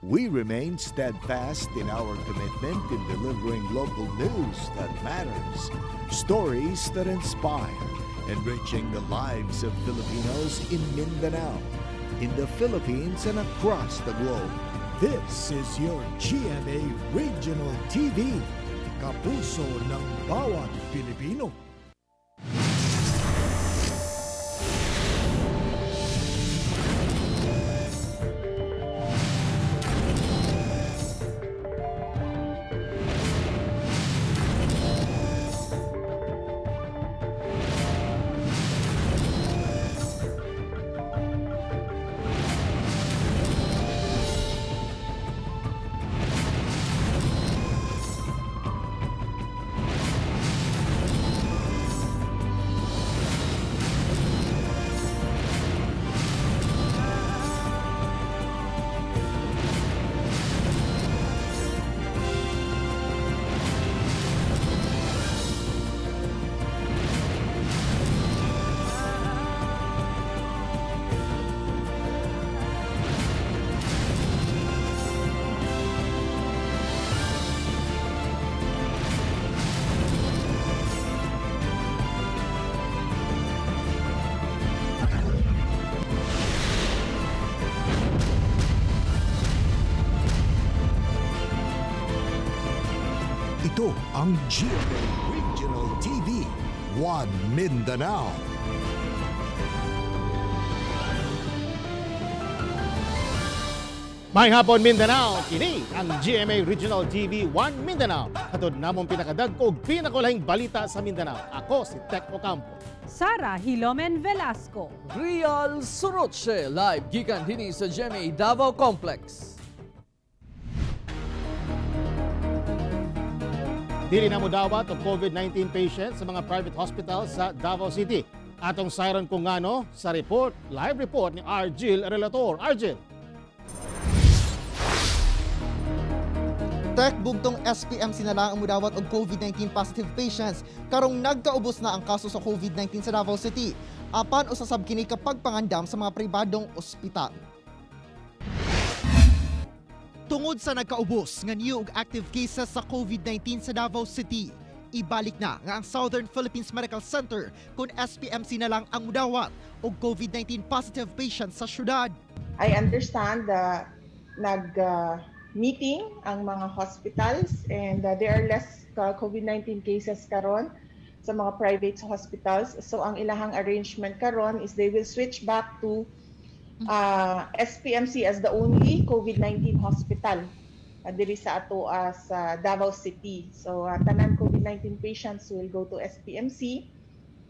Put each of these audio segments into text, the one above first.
We remain steadfast in our commitment in delivering local news that matters, stories that inspire, enriching the lives of Filipinos in Mindanao, in the Philippines, and across the globe. This is your GMA Regional TV, kapuso ng bawat Pilipino. Ito ang GMA Regional TV, One Mindanao. Maayong hapon, Mindanao, kini ang GMA Regional TV 1 Mindanao. Hatod namong pinakadag-o ug pinakulahing balita sa Mindanao. Ako si Tek Ocampo. Sara Hilomen Velasco. Real Suroche live gikan dinhi sa GMA Davao Complex. Dili na modawat og COVID-19 patients sa mga private hospitals sa Davao City. Atong sayran kung ngano sa report, live report ni Argil Relator. Argil. Tek, bugtong SPMC na lang ang mudawat og COVID-19 positive patients karong nagkaubos na ang kaso sa COVID-19 sa Davao City. Apan usasab kini kapag pangandam sa mga pribadong ospital. Tungod sa nagkaubos nga new ug active cases sa COVID-19 sa Davao City, ibalik na nga ang Southern Philippines Medical Center kung SPMC na lang ang mudawat og COVID-19 positive patients sa syudad. I understand that nag-meeting ang mga hospitals and there are less COVID-19 cases karon sa mga private hospitals. So ang ilahang arrangement karon is they will switch back to SPMC as the only COVID-19 hospital diri sa ato sa Davao City. So tanan COVID-19 patients will go to SPMC.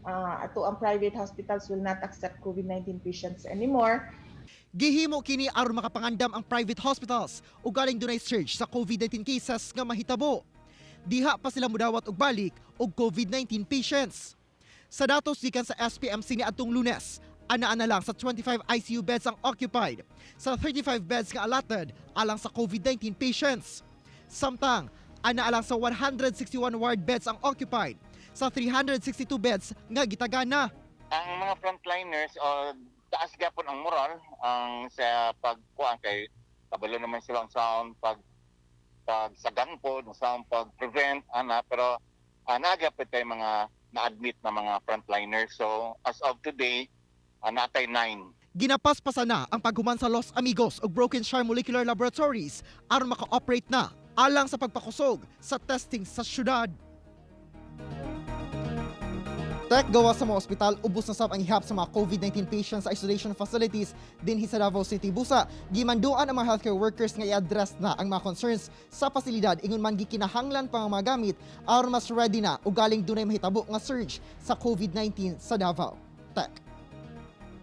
Ato ang private hospitals will not accept COVID-19 patients anymore. Gihimo kini aron makapangandam ang private hospitals ug galing dunay surge sa COVID-19 cases nga mahitabo. Diha pa sila mudawat og balik og COVID-19 patients. Sa datos gikan sa SPMC niadtong Lunes, ana-ana lang sa 25 ICU beds ang occupied, sa 35 beds nga allotted alang sa COVID-19 patients. Samtang, ana lang sa 161 ward beds ang occupied, sa 362 beds nga gitagana. Ang mga frontliners o taas gyapon ang moral ang sa pagkuan kay kabalo naman sila ang sound pag pagsagan po sa pag-prevent ana, pero naa gyapon tay mga na-admit na mga frontliners. So as of today, natay 9. Ginapaspasan na ang paghuman sa Los Amigos ug Broken Shire Molecular Laboratories aron maka-operate na alang sa pagpakusog sa testing sa syudad. Tek, gawa sa mga ospital, ubos na sab ang ihap sa mga COVID-19 patients sa isolation facilities dinhi sa Davao City. Busa, gimanduan ang mga healthcare workers nga i-address na ang mga concerns sa pasilidad ingon man gikinahanglan pa nga mga gamit aron mas ready na ug galing dunay mahitabo nga surge sa COVID-19 sa Davao. Tek.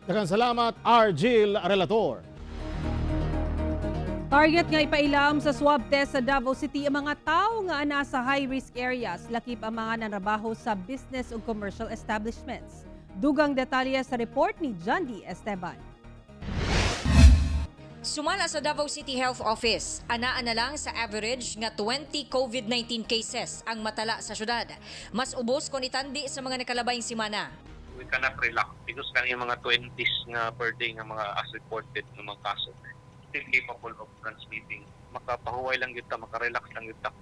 Daghang salamat, Argil Relator. Target nga ipailam sa swab test sa Davao City ang mga tao nga ana sa high-risk areas, lakip ang mga nanrabaho sa business ug commercial establishments. Dugang detalye sa report ni John D. Esteban. Sumala sa Davao City Health Office, anaa na lang sa average nga 20 COVID-19 cases ang matala sa syudad. Mas ubos kon itandi sa mga nakalabayng simana. We cannot relax because kani yung mga 20s nga per day nga mga as reported nga mga kaso still capable of transmitting makapahuway lang gyud ta, makarelax lang gyud ta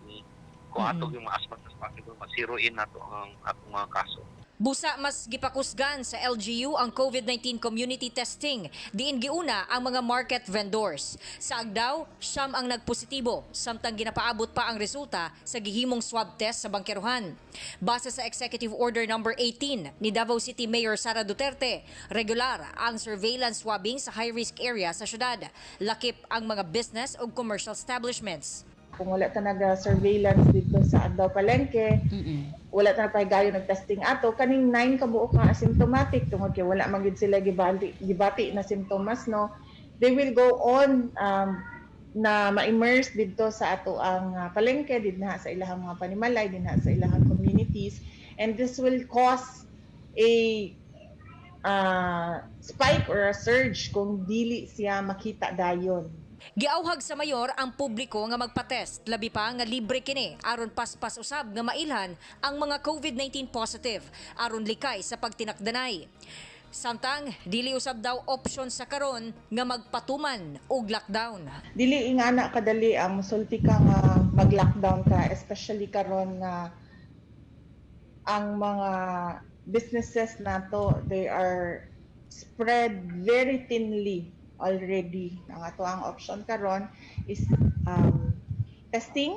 kung ato yung as much as possible ma-zero in nato ang atong mga kaso. Busa mas gipakusgan sa LGU ang COVID-19 community testing. Diin giuna ang mga market vendors. Sa Agdao, 9 ang nagpositibo, samtang ginapaabot pa ang resulta sa gihimong swab test sa bangkerohan. Base sa Executive Order Number 18 ni Davao City Mayor Sara Duterte, regular ang surveillance swabbing sa high-risk area sa syudad. Lakip ang mga business o commercial establishments. Kung wala ta naga-surveillance dito sa Agdao Palengke, wala ta nagpahigayon nag-testing ato, kaning 9 ka buok nga asymptomatic tungod kay wala man gid sila gibati na simptomas, no, they will go on na ma-immerse didto sa ato ang palengke, dinha sa ilahang mga panimalay, dinha sa ilahang communities, and this will cause a spike or a surge kung dili siya makita dayon. Giauhag sa mayor ang publiko nga magpa-test, labi pa nga libre kini aron paspas usab nga mailhan ang mga COVID-19 positive aron likay sa pagtinakdanay. Samtang dili usab daw option sa karon nga magpatuman og lockdown. Dili ingana kadali ang musulti ka nga mag-lockdown ka, especially karon nga ang mga businesses nato, they are spread very thinly already. Ang ato ang option karon is testing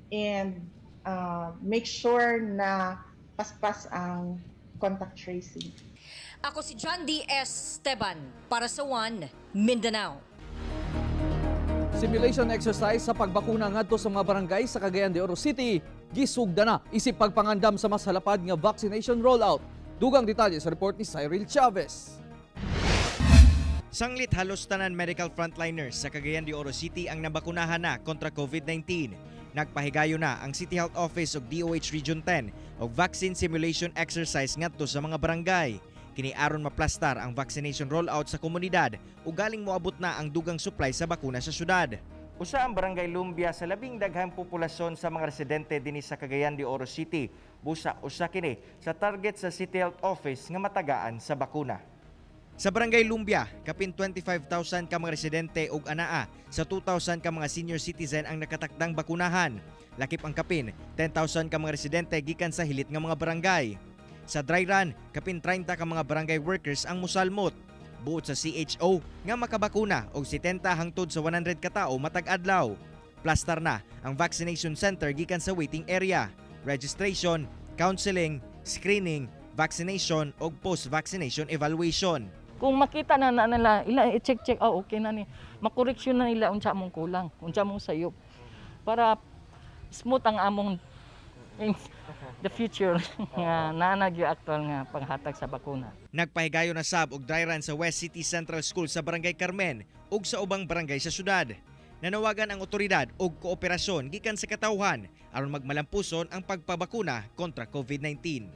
and make sure na paspas ang contact tracing. Ako si John D. S. Esteban para sa One Mindanao. Simulation exercise sa pagbakuna ngadto sa mga barangay sa Cagayan de Oro City gisugda na isip pagpangandam sa mas halapad nga vaccination rollout. Dugang detalye sa report ni Cyril Chavez. Sanglit halos tanan medical frontliners sa Cagayan de Oro City ang nabakunahan na kontra COVID-19. Nagpahigayo na ang City Health Office ug DOH Region 10 og vaccine simulation exercise ngadto sa mga barangay. Kini aron maplastar ang vaccination rollout sa komunidad ug galing moabot na ang dugang supply sa bakuna sa syudad. Usa ang Barangay Lumbia sa labing daghang populasyon sa mga residente dinhi sa Cagayan de Oro City. Busa usa kini sa target sa City Health Office nga matagaan sa bakuna. Sa Barangay Lumbia, kapin 25,000 ka mga residente ug anaa sa 2,000 ka mga senior citizen ang nakatakdang bakunahan. Lakip ang kapin 10,000 ka mga residente gikan sa hilit nga mga barangay. Sa dry run, kapin 30 ka mga barangay workers ang musalmot. Buot sa CHO nga makabakuna og 70 hangtod sa 100 ka tawo matag adlaw. Plastar na ang vaccination center gikan sa waiting area, registration, counseling, screening, vaccination ug post-vaccination evaluation. Kung makita na na nila, ila i-check-check, oh, okay na ni. Makoreksyon na nila unsa among kulang, unsa among sayop. Para smooth ang among in the future nga naa na gyud actual nga panghatag sa bakuna. Nagpahigayon na sab og dry run sa West City Central School sa Barangay Carmen ug sa ubang barangay sa syudad. Nanawagan ang otoridad og kooperasyon gikan sa katawhan aron magmalampuson ang pagpabakuna kontra COVID-19.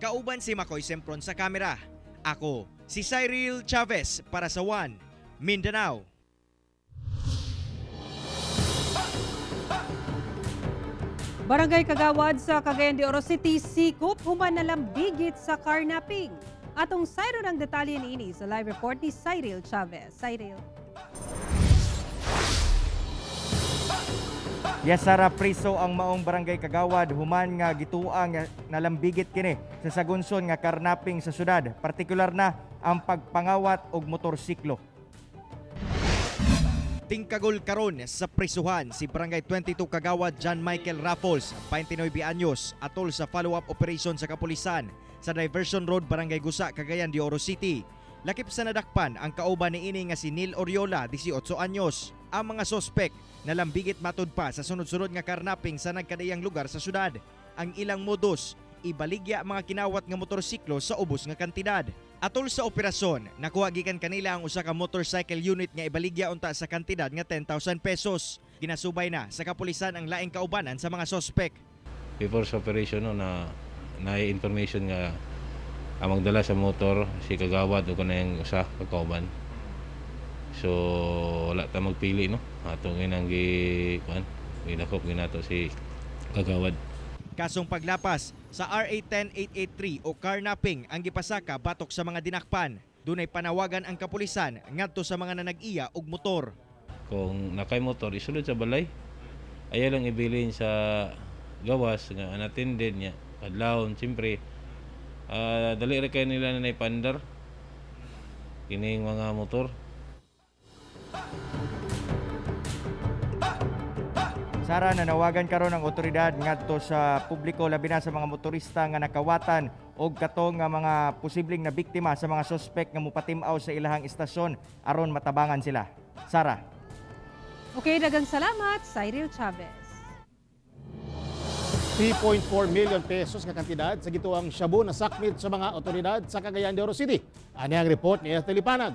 Kauban si Makoy Sempron sa kamera. Ako si Cyril Chavez para sa One Mindanao. Barangay Kagawad sa Cagayan de Oro City, sikop human nalambigit sa carnapping. Atong sayro ng detalye niini sa live report ni Cyril Chavez. Cyril. Yes, Sara, priso ang maong Barangay Kagawad human nga gitua nga nalambigit kini sa sagunson nga karnaping sa syudad, partikular na ang pagpangawat og motorsiklo. Tingkagol karon sa prisuhan si Barangay 22 Kagawad John Michael Raffles, 29 anyos, atol sa follow-up operation sa kapulisan sa Diversion Road, Barangay Gusa, Cagayan de Oro City. Lakip sa nadakpan ang kauban ni ini nga si Neil Oriola, 18 anyos. Ang mga sospek nalambigit matud pa sa sunod-sunod nga karnaping sa nagkadiyang lugar sa syudad. Ang ilang modus, ibaligya mga kinawat nga motorsiklo sa ubos nga kantidad. Atol sa operasyon, nakuha gikan kanila ang usa ka motorcycle unit nga ibaligya unta sa kantidad nga 10,000 pesos. Ginasubay na sa kapulisan ang laing kaubanan sa mga sospek. Before sa operation, no, na na information nga amang dala sa motor si Kagawad o kanang usa ka kauban. So wala ta magpili, no, atong inang gi kuan, gidakop ginato si Kagawad. Kasong paglapas sa RA 10883 o carnapping ang gipasaka batok sa mga dinakpan. Dunay panawagan ang kapulisan ngadto sa mga nanag-iya og motor. Kung nakay motor isulod sa balay. Ayaw lang ibilin sa gawas nga unattended niya. Kadlawon siyempre dali ra kay nila na naipandar kining mga motor. Sara, nanawagan karon ang otoridad ngadto sa publiko labi na sa mga motorista nga nakawatan og kato nga mga posibleng na biktima sa mga suspek nga mopatim-aw sa ilahang istasyon aron matabangan sila. Sara. Okay, daghang salamat, Cyril Chavez. 3.4 million pesos nga kantidad sa gituang shabu na sakmit sa mga otoridad sa Cagayan de Oro City. Ani ang report ni Ethel Lipanag.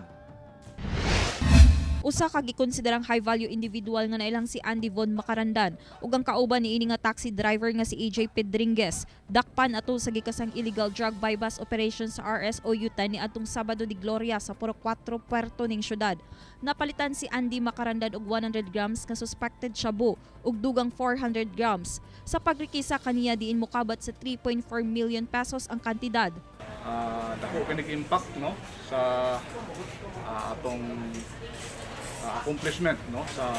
Usa ka gikonsiderang high value individual nga nailang si Andy Von Makarandan ug ang kauban niini nga taxi driver nga si AJ Pedringuez dakpan atol sa gikasang illegal drug buy bust operation sa RSOU 10 niadtong Sabado de Gloria sa Puro 4 Puerto ning syudad. Napalitan si Andy Makarandan og 100 grams nga suspected shabu ug dugang 400 grams. Sa pagrekisa kaniya diin mokabat sa 3.4 million pesos ang kantidad. Dako kay impact no sa atong accomplishment no sa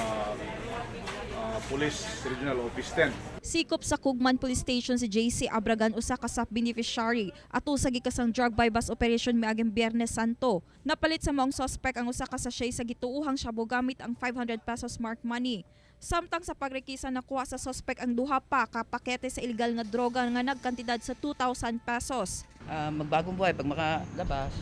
Police Regional Office 10. Sikop sa Kugman Police Station si JC Abragan usa ka SAP beneficiary atol sa gikasang drug buy bust operation miaging Biyernes Santo. Napalit sa maong suspect ang usa ka sachet sa gituohang shabu gamit ang 500 pesos mark money. Samtang sa pagrekisa nakuha sa suspect ang duha pa ka pakete sa ilegal nga droga nga nagkantidad sa 2,000 pesos. Magbagong buhay pag makalabas.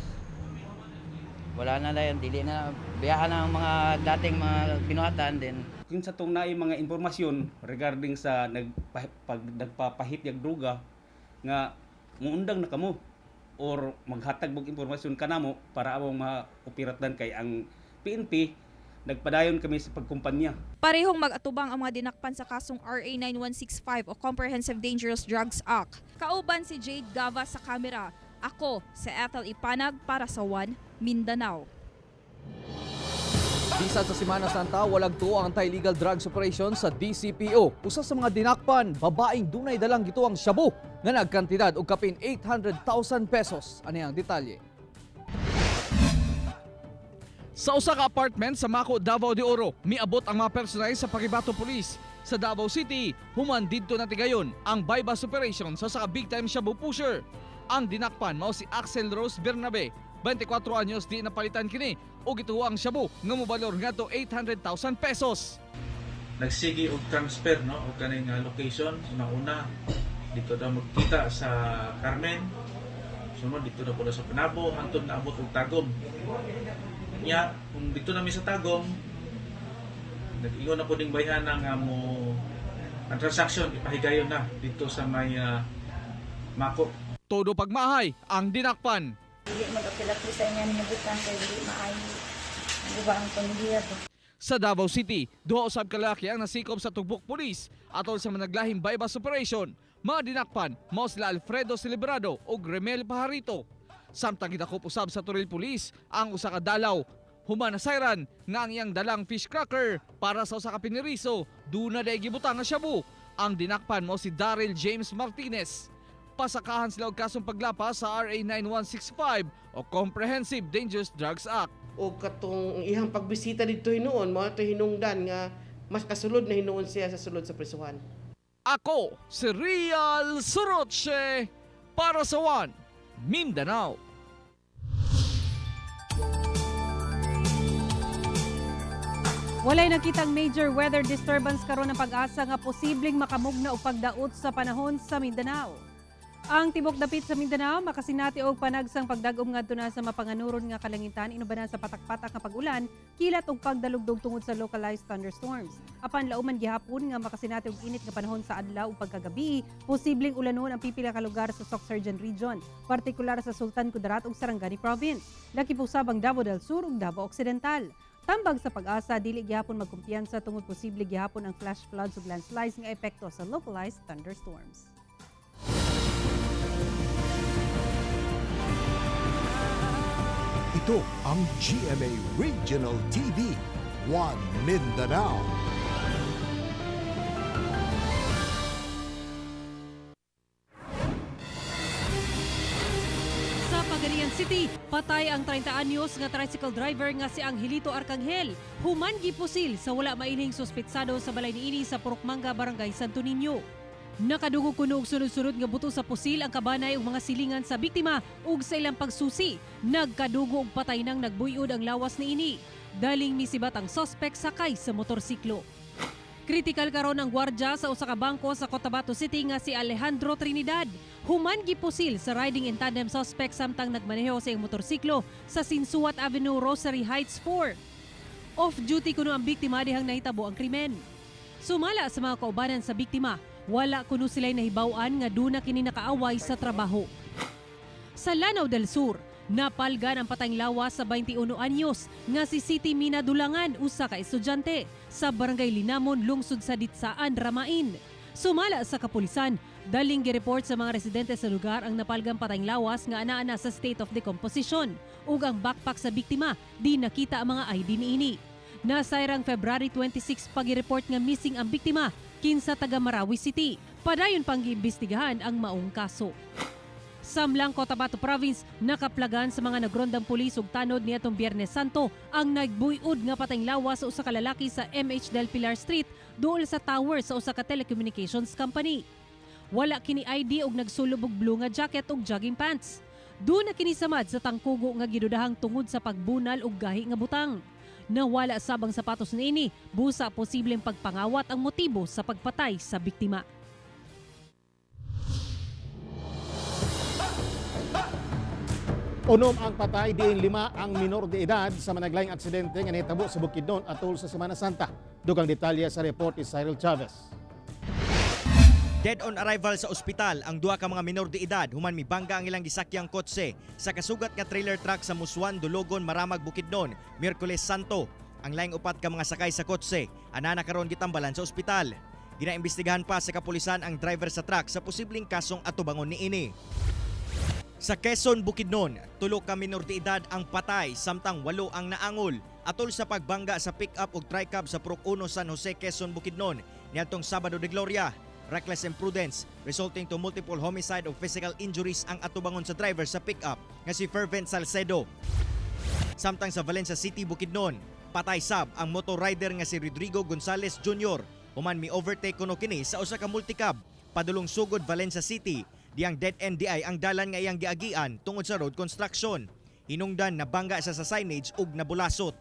Wala na lang, dili na biyaan na ang mga dating mga binuhatan din. Kung sa tong naay mga impormasyon regarding sa nagpapahit yag droga nga muundang na kamo or maghatag og impormasyon kanamo para among maoperatan kay ang PNP nagpadayon kami sa pagkumpanya. Parehong mag-atubang ang mga dinakpan sa kasong RA 9165 o Comprehensive Dangerous Drugs Act. Kauban si Jade Gava sa kamera. Ako si Ethel Ipanag para sa One Mindanao. Bisan sa Semana Santa, walang tuo ang anti-illegal drugs operation sa DCPO. Usa sa mga dinakpan, babaeng dunay dalang gituang shabu nga nagkantidad og kapin 800,000 pesos. Ano ang detalye? Sa usa ka apartment sa Maco, Davao de Oro, miabot ang mga personay sa Pakibato Police. Sa Davao City, human didto na tigayon ang buy-bust operation sa usa ka big time shabu pusher. Ang dinakpan mao si Axel Rose Bernabe, 24 anyos, di napalitan kini og gituo ang shabu nga mobalor ngadto 800,000 pesos. Nagsige og transfer no og kaning location. Una-una dito daw magkita sa Carmen, sunod dito na pula sa Panabo hangtod naabot og Tagum. Nya kung dito nami sa Tagum, nag-ingon na po ning bayhana nga mo ang transaction ipahigayon na dito sa may Mako. Todo pagmahay ang dinakpan. Dili mag-apil-apil sa inyo nibutan kay dili maayo. Guba ang pamilya ko. Sa Davao City, duha usab ka lalaki ang nasikop sa Tugbok Police atol sa managlahing buy-bust operation. Mga dinakpan mao sila Alfredo Celebrado ug Remel Pajarito. Samtang gidakop usab sa Toril Police ang usa ka dalaw human nasayran nga ang iyang dalang fish cracker para sa usa ka piniriso duna day gibutang nga shabu. Ang dinakpan mao si Daryl James Martinez. Pasakahan sila og kasong paglapas sa RA 9165 o Comprehensive Dangerous Drugs Act. O katong iyang pagbisita didto hinuon mao to hinungdan nga mas kasulod na hinuon siya sa sulod sa prisuhan. Ako si Real Soroche para sa One Mindanao. Walay nakitang major weather disturbance karon ang Pag-asa nga posibleng makamugna og pagdaot sa panahon sa Mindanao. Ang tibok dapit sa Mindanao makasinati og panagsang pagdag-om ngadto na sa mapanganuron nga kalangitan inubanan sa patak-patak nga pag-ulan, kilat og pagdalugdog tungod sa localized thunderstorms. Apan lauman gihapon nga makasinati og init nga panahon sa adlaw ug pagkagabi, posibleng ulanon ang pipila ka lugar sa Soccsksargen Region, partikular sa Sultan Kudarat ug Sarangani Province. Lakip usab ang Davao del Sur ug Davao Occidental. Tambag sa Pag-asa, dili gihapon magkumpiyansa tungod posible gihapon ang flash floods ug landslides nga epekto sa localized thunderstorms. Ito ang GMA Regional TV, One Mindanao. Sa Pagadian City, City, patay ang 30 anyos nga tricycle driver nga si Angelito Arcangel. Human gipusil sa wala mailhing suspetsado sa balay niini sa Purok Mangga, Barangay Santo Niño. Nakadungog kuno og sunod-sunod nga buto sa pusil ang kabanay ug mga silingan sa biktima ug sa ilang pagsusi. Nagkadugo og patay nang nagbuyod ang lawas niini. Daling misibat ang suspect sakay sa motorsiklo. Critical karon ang gwardya sa usa ka bangko sa Cotabato City nga si Alejandro Trinidad. Human gipusil sa riding in tandem suspect samtang nagmaneho sa iyang motorsiklo sa Sinsuat Avenue, Rosary Heights 4. Off-duty kuno ang biktima dihang nahitabo ang krimen. Sumala sa mga kaubanan sa biktima, wala kuno sila'y nahibaw-an nga duna kini nakaaway sa trabaho. Sa Lanao del Sur, napalgan ang patayng lawas sa 21 anyos nga si City Mina Dulangan, usa ka estudyante sa Barangay Linamon, lungsod sa Ditsaan, Ramain. Sumala sa kapulisan, daling gireport sa mga residente sa lugar ang napalgang patayng lawas nga ana-ana sa state of decomposition ug ang backpack sa biktima di nakita ang mga ID niini. Nasayrang February 26 pag-report nga missing ang biktima kinsa taga Marawi City. Padayon pang giimbestigahan ang maong kaso. Samlang Cotabato Province, nakaplagan sa mga nagrondang pulis ug tanod niadtong Biyernes Santo ang nagbuyod nga patayng lawas sa usa ka lalaki sa MH Del Pilar Street duol sa tower sa usa ka telecommunications company. Wala kini ID ug nagsulob og blue nga jacket ug jogging pants. Duna kini samad sa tangkugo nga gidudahang tungod sa pagbunal og gahi nga butang. Nawala sab ang sapatos niini, busa posibleng pagpangawat ang motibo sa pagpatay sa biktima. 6 ang patay, diin 5 ang minor de edad sa managlaing aksidente nga nahitabo sa Bukidnon atol sa Semana Santa. Dugang detalye sa report ni Cyril Chavez. Dead on arrival sa ospital ang duha ka mga minor de edad human mibangga ang ilang gisakyang kotse sa kasugat nga trailer truck sa Musuan, Dologon, Maramag, Bukidnon, Miyerkules Santo. Ang laing upat ka mga sakay sa kotse anana karon gitambalan sa ospital. Ginaimbestigahan pa sa kapulisan ang driver sa truck sa posibleng kasong atubangon niini. Sa Quezon, Bukidnon, 3 ka minor de edad ang patay samtang 8 ang naangol atol sa pagbangga sa pick-up ug tricab sa Purok 1 San Jose, Quezon, Bukidnon niadtong Sabado de Gloria. Reckless imprudence resulting to multiple homicide o physical injuries ang atubangon sa driver sa pick-up nga si Fervent Salcedo. Samtang sa Valencia City, Bukidnon, patay sab ang motor rider nga si Rodrigo Gonzales Jr. Human mi overtake kuno kini sa usa ka multicab padulong sugod Valencia City. Diyang dead end di ay ang dalan nga iyang giagian tungod sa road construction. Hinungdan nabangga siya sa signage ug nabulasot.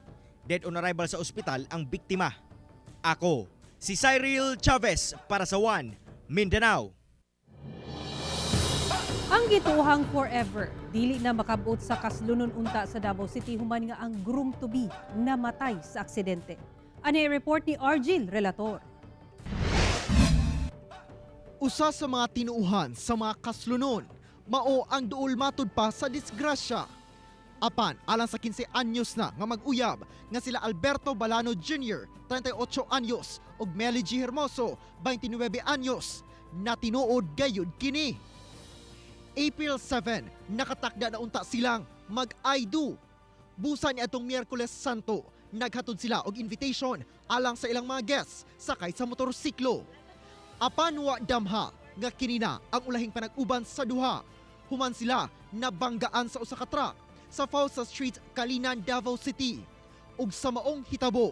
Dead on arrival sa ospital ang biktima. Ako, si Cyril Chavez para sa One Mindanao. Ang gituohang forever, dili na makabot sa kaslunon unta sa Davao City human nga ang groom to be namatay sa aksidente. Ani report ni Argil Relator. Usa sa mga tinuuhan sa mga kaslunon, mao ang duol matud pa sa disgrasya. Apan alang sa 15 anyos na nga mag-uyab nga sila Alberto Balano Jr., 38 anyos, ug Meli G. Hermoso, 29 anyos, na tinuod gayud kini. April 7, nakatakda na unta silang mag-I do. Busa ni atong Miyerkules Santo, naghatod sila og invitation alang sa ilang mga guests sakay sa motorsiklo. Apan wa damha nga kini na ang ulahing panag-uban sa duha. Human sila nabanggaan sa usa ka truck sa Fausta Street, Calinan, Davao City. Ug sa maong hitabo,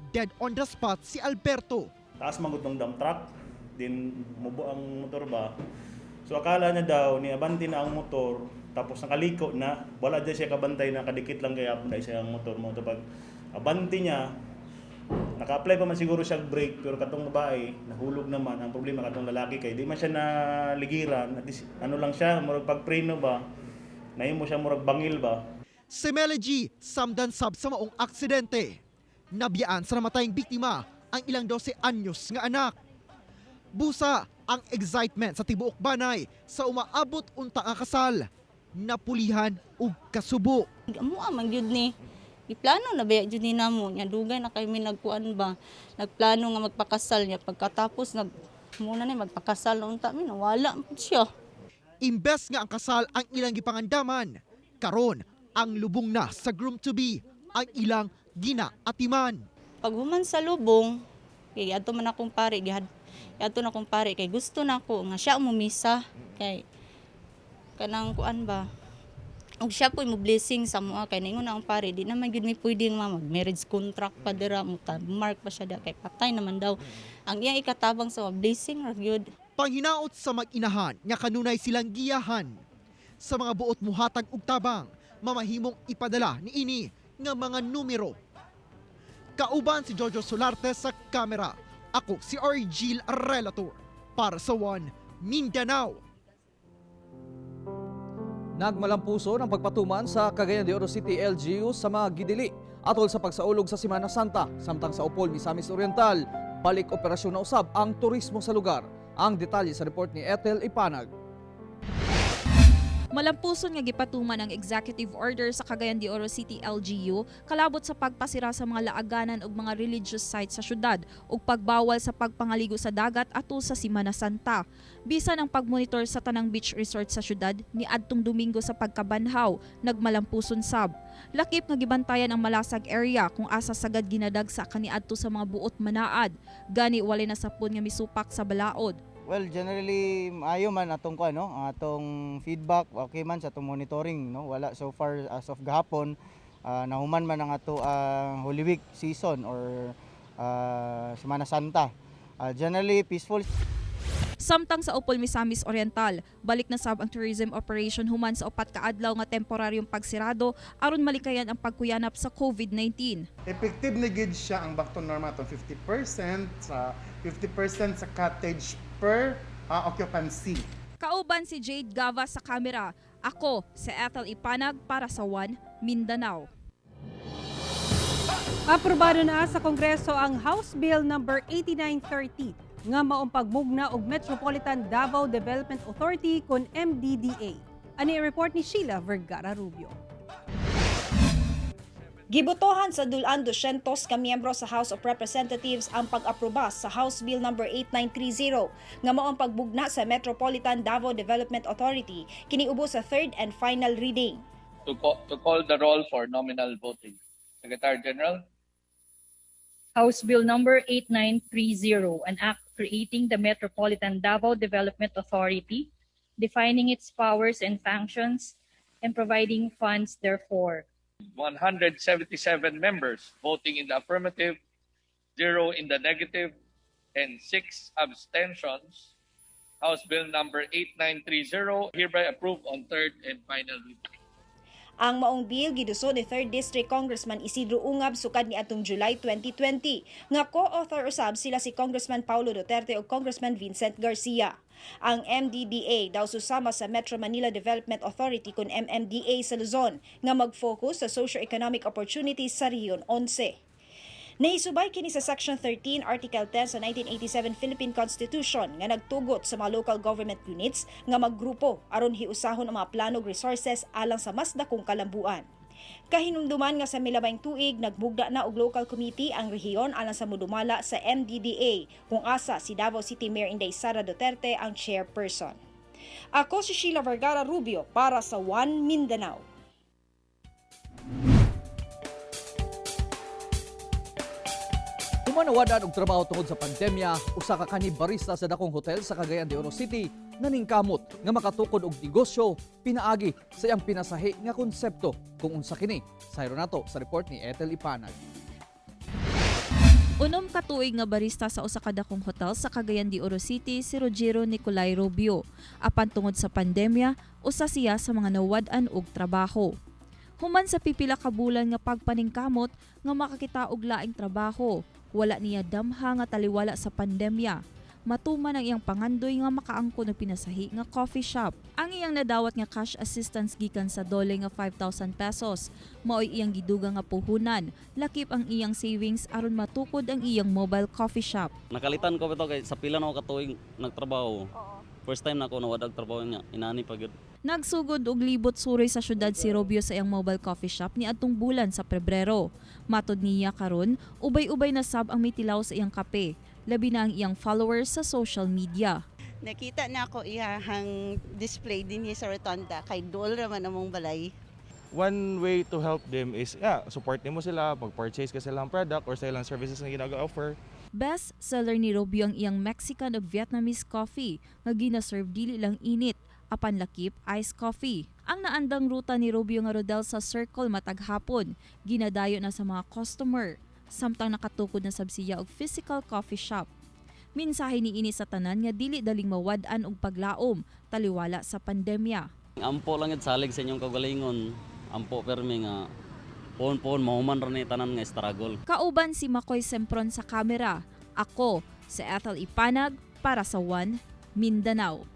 dead on the spot si Alberto. Taas manggod ng dump truck, din mubo ang motor ba. So akala niya daw ni abante na ang motor, tapos nakaliko na, wala dyan siya kabantay na kadikit lang kaya na siya ang motor mo. Pag abante niya, naka-apply pa man siguro siya brake, pero katong babae, nahulog naman. Ang problema katong lalaki kay di man siya naligiran, at least, ano lang siya, murag pagpreno ba, nahimo siya murag bangil ba. Si Meli G, samdan sab sa maong aksidente. Nabiyaan sa namatayng biktima ang ilang 12 anyos nga anak. Busa ang excitement sa tibuok banay sa umaabot unta nga kasal. Napulihan ug kasubo. Amo man gyud ni. Giplano na ba gyud ni namo nya dugay na kay mi nagkuan ba. Nagplano nga magpakasal niya pagkatapos nag muna ni magpakasal na unta mi nawala man siya. Imbes nga ang kasal ang ilang gipangandaman, karon ang lubong na sa groom to be ang ilang ginaatiman. Paghuman sa lubong, kay adto man akong pare gihad adto na akong pare kay gusto na ako nga siya mumisa kay kanang kuan ba. Ug siya po'y mo blessing sa mua kay ningon ang pare di naman gyud mi pwedeng ma mag marriage contract pa dira mo mark pa siya da kay patay naman daw. Ang iyang ikatabang sa blessing ra gyud. Panghinaot sa mag-inahan nga kanunay silang giyahan. Sa mga buot muhatag og tabang, mamahimong ipadala niini nga mga numero. Kauban si Jojo Solarte sa kamera. Ako si Argil Relator para sa One Mindanao. Nagmalampuso ng pagpatuman sa Cagayan de Oro City LGU sa mga gidili atol sa pagsaulog sa Semana Santa samtang sa Opol, Misamis Oriental, balik operasyon na usab ang turismo sa lugar. Ang detalye sa report ni Ethel Ipanag. Malampuson nga gipatuman ang executive order sa Cagayan de Oro City LGU kalabot sa pagpasira sa mga laaganan ug mga religious sites sa syudad ug pagbawal sa pagpangaligo sa dagat atol sa Semana Santa. Bisan ang pagmonitor sa tanang beach resort sa syudad ni adtong Domingo sa pagkabanhaw, nagmalampuson sab. Lakip nga gibantayan ang Malasag area kung asa sagad ginadagsa kaniadto sa mga buot manaad. Gani walay nasapon nga misupak sa balaod. Well, generally maayo man atong kuan, no, ang atong feedback, okay man sa atong monitoring, no. Wala so far as of gahapon, nahuman man ang ato ang Holy Week season or Semana Santa. Generally peaceful. Samtang sa Opol, Misamis Oriental, balik na sab ang tourism operation human sa 4 ka adlaw nga temporaryong pagsirado aron malikayan ang pagkuyanap sa COVID-19. Effective na gid siya ang back to normal atong 50% sa 50% sa cottage per occupancy. Kauban si Jade Gava sa kamera. Ako si Ethel Ipanag para sa One Mindanao. Aprobado na sa Kongreso ang House Bill number 8930 nga maong pagmugna og Metropolitan Davao Development Authority kon MDDA. Ani report ni Sheila Vergara Rubio. Gibotohan sa dulan 200 ka miyembro sa House of Representatives ang pag-aproba sa House Bill number 8930 nga mao ang pagbugna sa Metropolitan Davao Development Authority kini ubos sa third and final reading. To call the roll for nominal voting. Secretary General? House Bill Number 8930, an act creating the Metropolitan Davao Development Authority, defining its powers and functions, and providing funds therefor. 177 members voting in the affirmative, 0 in the negative, and 6 abstentions. House Bill number 8930 hereby approved on third and final reading. Ang maong bill giduso ni 3rd District Congressman Isidro Ungab sukad ni atong July 2020 nga co-author usab sila si Congressman Paulo Duterte ug Congressman Vincent Garcia. Ang MDDA daw susama sa Metro Manila Development Authority kun MMDA sa Luzon nga mag-focus sa socio-economic opportunities sa Rehiyon 11. Nahisubay kini sa Section 13, Article 10 sa 1987 Philippine Constitution nga nagtugot sa mga local government units nga maggrupo aron hiusahon ang mga plano ug resources alang sa mas dakong kalambuan. Kahinumduman nga sa milabayng tuig nagmugna na og local committee ang rehiyon alang sa mudumala sa MDDA kung asa si Davao City Mayor Inday Sara Duterte ang chairperson. Ako si Sheila Vergara Rubio para sa One Mindanao. Human nawad-an og trabaho tungod sa pandemya, usa ka kanhi barista sa dakong hotel sa Cagayan de Oro City naningkamot nga makatukod og negosyo pinaagi sa iyang pinasahi nga konsepto. Kung unsa kini, sayro nato sa report ni Ethel Ipanag. 6 ka tuig nga barista sa usa ka dakong hotel sa Cagayan de Oro City si Rogero Nicolay Rubio. Apan tungod sa pandemya, usa siya sa mga nawad-an og trabaho. Human sa pipila ka bulan nga pagpaningkamot nga makakita og laing trabaho, wala niya damha nga taliwala sa pandemya. Matuman ang iyang pangandoy nga makaangkon og pinasahi nga coffee shop. Ang iyang nadawat nga cash assistance gikan sa DOLE nga 5,000 pesos, maoy iyang gidugang nga puhunan, lakip ang iyang savings aron matukod ang iyang mobile coffee shop. Nakalitan ko bitaw kay sa pila na ako katuig nagtrabaho. First time na ako nawad og trabaho niya, inani pa gyud. Nagsugod og libot suroy sa syudad si Robio sa iyang mobile coffee shop ni adtong bulan sa Pebrero. Matod niya karon, ubay-ubay na sab ang mitilaw sa iyang kape, labi na ang iyang followers sa social media. Nakita na ako iyahang display din sa Rotonda kay duol raman among balay. One way to help them is, yeah, support nimo sila, mag-purchase ka silang product or sa ilang services na ginaga-offer. Best seller ni Robio ang iyang Mexican ug Vietnamese coffee nga gina-serve dili lang init apan lakip iced coffee. Ang naandang ruta ni Rubio nga Rodel sa Circle matag hapon, ginadayo na sa mga customer, samtang nakatukod na sab siya og physical coffee shop. Mensahe niini sa tanan nga dili daling mawad-an og paglaom taliwala sa pandemya. Ampo lang gid, salig sa inyong kaugalingon. Ampo permi nga puon-puon mahuman ra ni tanan nga struggle. Kauban si Makoy Sempron sa kamera. Ako, si Ethel Ipanag para sa One Mindanao.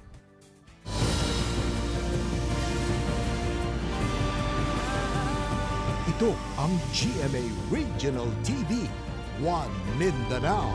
Ito ang GMA Regional TV, One Mindanao.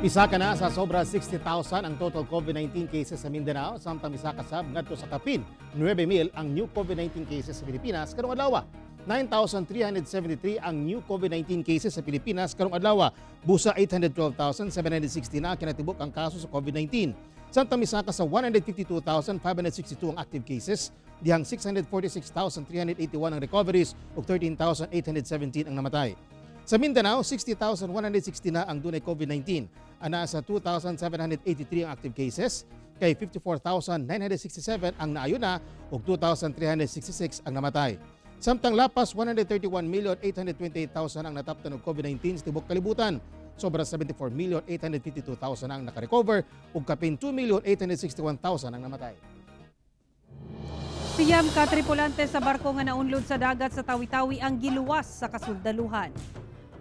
Misaka na sa sobra 60,000 ang total COVID-19 cases sa Mindanao, samtang misaka sab ngadto sa kapin 9,000 ang new COVID-19 cases sa Pilipinas karong adlaw. 9,373 ang new COVID-19 cases sa Pilipinas karong adlaw. Busa 812,760 na kinatibuk ang kaso sa COVID-19. Samtang misaka sa 152,562 ang active cases, dihang 646,381 ang recoveries ug 13,817 ang namatay. Sa Mindanao, 60,160 na ang dunay COVID-19. Anaa sa 2,783 ang active cases, kay 54,967 ang naayo na ug 2,366 ang namatay. Samtang lapas 131,828,000 ang nataptan og COVID-19 sa tibuok kalibutan. Sobra 74,852,000 ang nakarecover ug kapin 2,861,000 ang namatay. 9 ka tripulante sa barko nga naunlod sa dagat sa Tawi-Tawi ang giluwas sa kasuldaluhan.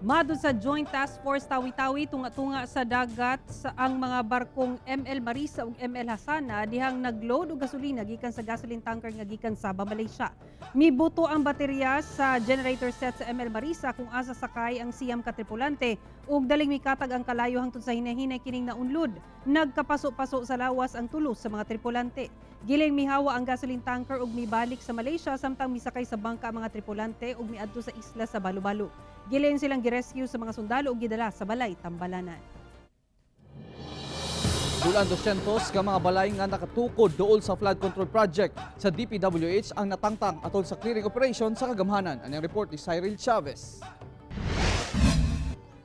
Matod sa Joint Task Force Tawi-Tawi, tunga-tunga sa dagat sa ang mga barkong ML Marisa ug ML Hasana dihang nagload og gasolina gikan sa gasoline tanker nga gikan sa Malaysia. Mibuto ang baterya sa generator set sa ML Marisa kung asa sakay ang 9 ka tripulante ug daling mikatag ang kalayo hangtod sa hinahinay kining naunlod. Nagkapaso-paso sa lawas ang tulos sa mga tripulante. Giling mihawa ang gasoline tanker ug mibalik sa Malaysia samtang misakay sa bangka ang mga tripulante ug miadto sa isla sa Balubalu. Giling silang girescue sa mga sundalo ug gidala sa balay Tambalanan. Dulan 200 ka mga balay nga nakatukod duol sa flood control project sa DPWH ang natangtang atol sa clearing operation sa kagamhanan. Anang report ni Cyril Chavez.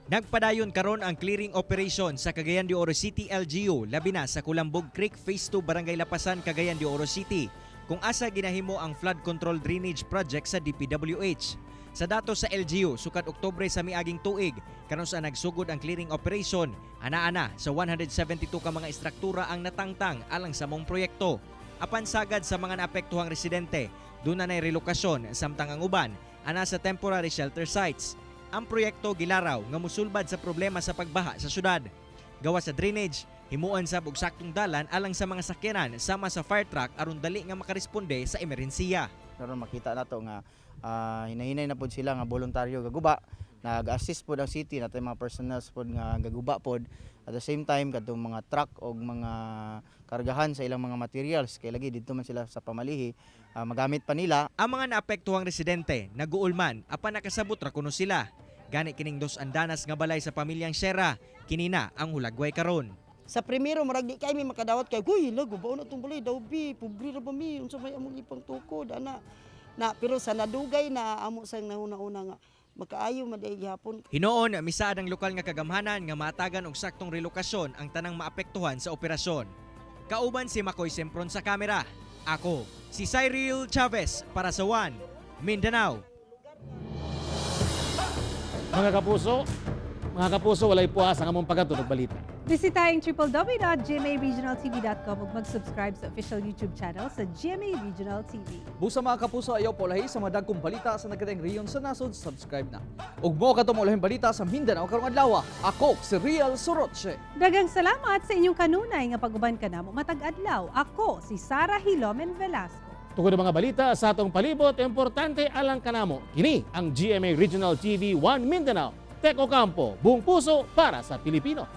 Nagpadayon karon ang clearing operation sa Cagayan de Oro City LGU, labi na sa Kulambog Creek Phase 2 Barangay Lapasan, Cagayan de Oro City, kung asa ginahimo ang flood control drainage project sa DPWH. Sa datos sa LGU, sukad Oktubre sa miaging tuig, kanus-a nagsugod ang clearing operation, ana-ana sa 172 ka mga istruktura ang natangtang alang sa maong proyekto. Apan sagad sa mga naapektuhang residente, duna na'y relokasyon samtang ang uban ana sa temporary shelter sites. Ang proyekto gilaraw nga musulbad sa problema sa pagbaha sa syudad. Gawa sa drainage, himuan sab og saktong dalan alang sa mga sakyanan sama sa fire truck aron dali nga makaresponde sa emerhensiya. Karon makita nato nga hinahinay na pod sila nga voluntaryo gaguba, nag-assist pod ang city natay mga personnel pod nga gaguba pod, at the same time kadtong mga truck og mga kargahan sa ilang mga materials kay lagi didto man sila sa pamalihi, magamit pa nila. Ang mga naapektuhang residente naguulman apan nakasabot ra kuno sila. Gani kining dos andanas nga balay sa pamilyang Sierra, kini na ang hulagway karon. Sa primero murag di kay mi makadawat kay huy la gubaon na tong balay daw bi, pobre ra ba mi, unsa may among ipang tukod ana na, pero sa nadugay na amo sang nahuna-una nga makaayo man diay gihapon. Hinuon misaad ang lokal nga kagamhanan nga maatagan og saktong relokasyon ang tanang maapektuhan sa operasyon. Kauban si Makoy Sempron sa kamera. Ako, si Cyril Chavez para sa One Mindanao. Mga kapuso, walay puwas ang among paghatod og balita. Bisitahin www.gmaregionaltv.com ug mag-subscribe sa official YouTube channel sa GMA Regional TV. Busa mga kapuso, ayaw paulahi sa mga dagkong balita sa nagkadaiyang rehiyon sa nasod, subscribe na. Ug mo kadto mo balita sa Mindanao karong adlaw. Ako si Real Soroche. Daghang salamat sa inyong kanunay nga pag-uban kanamo matag adlaw. Ako si Sara Hilomen Velasco. Tungod ang mga balita sa atong palibot, importante alang kanamo. Kini ang GMA Regional TV 1 Mindanao. Tek Ocampo, buong puso para sa Pilipino.